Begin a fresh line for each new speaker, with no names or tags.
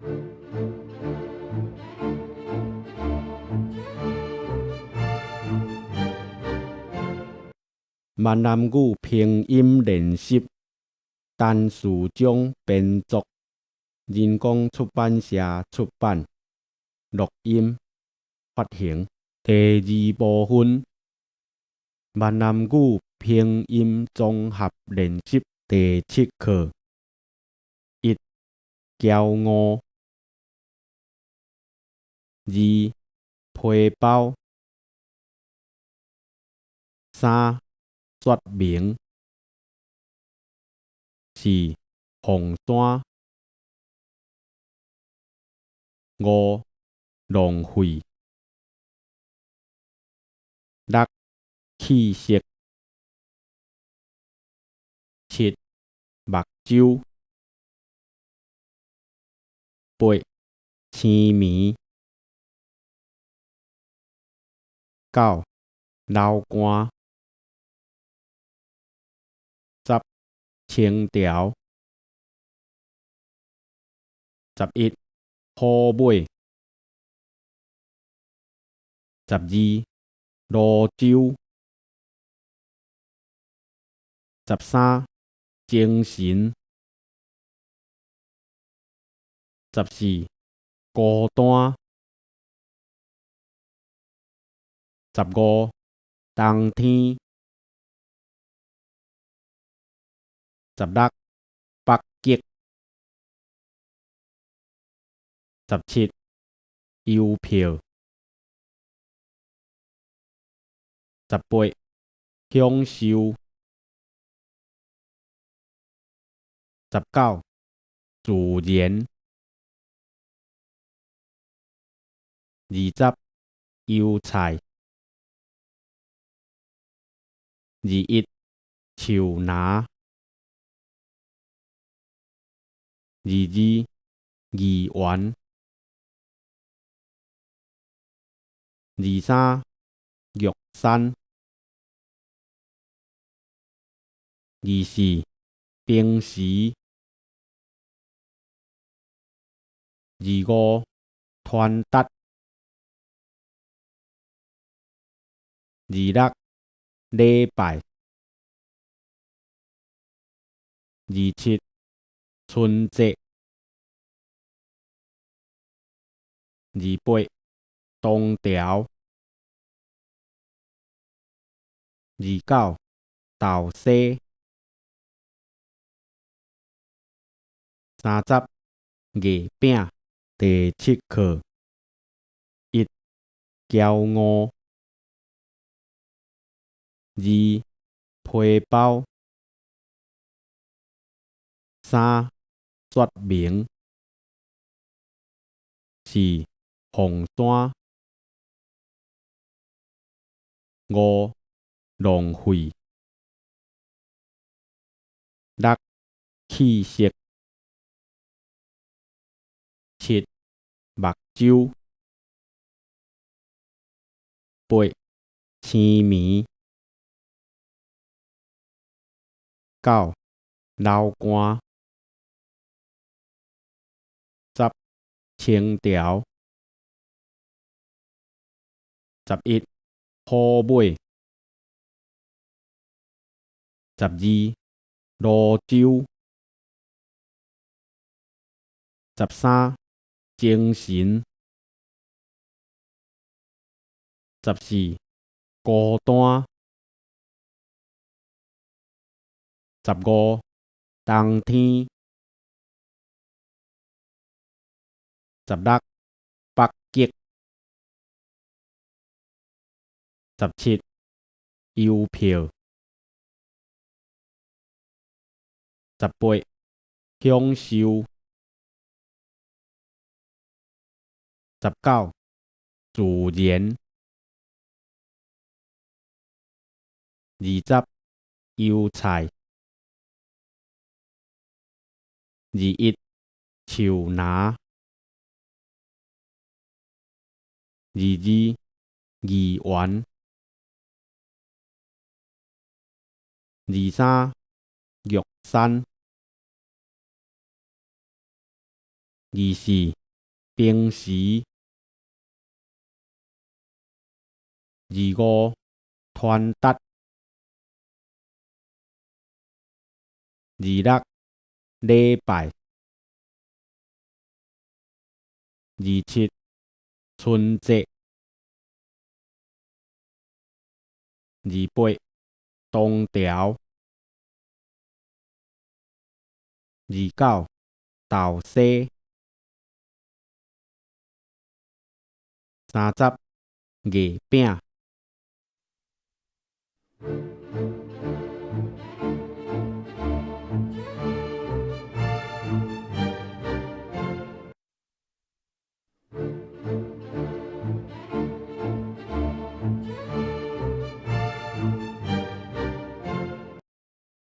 閩南語拼音練習，陳士章編作，人工出版社出版，錄音發行。第二部分，閩南語拼音綜合練習第七課。一、驕傲；二、皮包；三、說明；四、鳳山；五、浪費；六、氣息；七、目睭；八、青暝；九、流汗；十、清朝；11、虎尾；12、蘆洲；13、精神；14、孤單；15、冬天；16、北極；17、郵票；18、享受；19、自然；20、油菜；21、樹林；22、議員；23、玉山；24、平時；25、傳達；26、禮拜；27、春節；28、唐朝；29、豆沙；30、月餅。第七課。一、驕傲；二、皮包；三、說明；四、鳳山；五、浪費；六、氣息；七、目睭；八、青暝；九、流汗；10、清朝；11、虎尾；12、蘆洲；13、精神；14、孤單；15、冬天；16、北極；17、郵票；18、享受；19、自然；20、油菜；21、樹林；22、議員；23、玉山； 24，平時；25，傳達；26，禮拜；27，春節；28，唐朝；29，豆沙；30，月餅。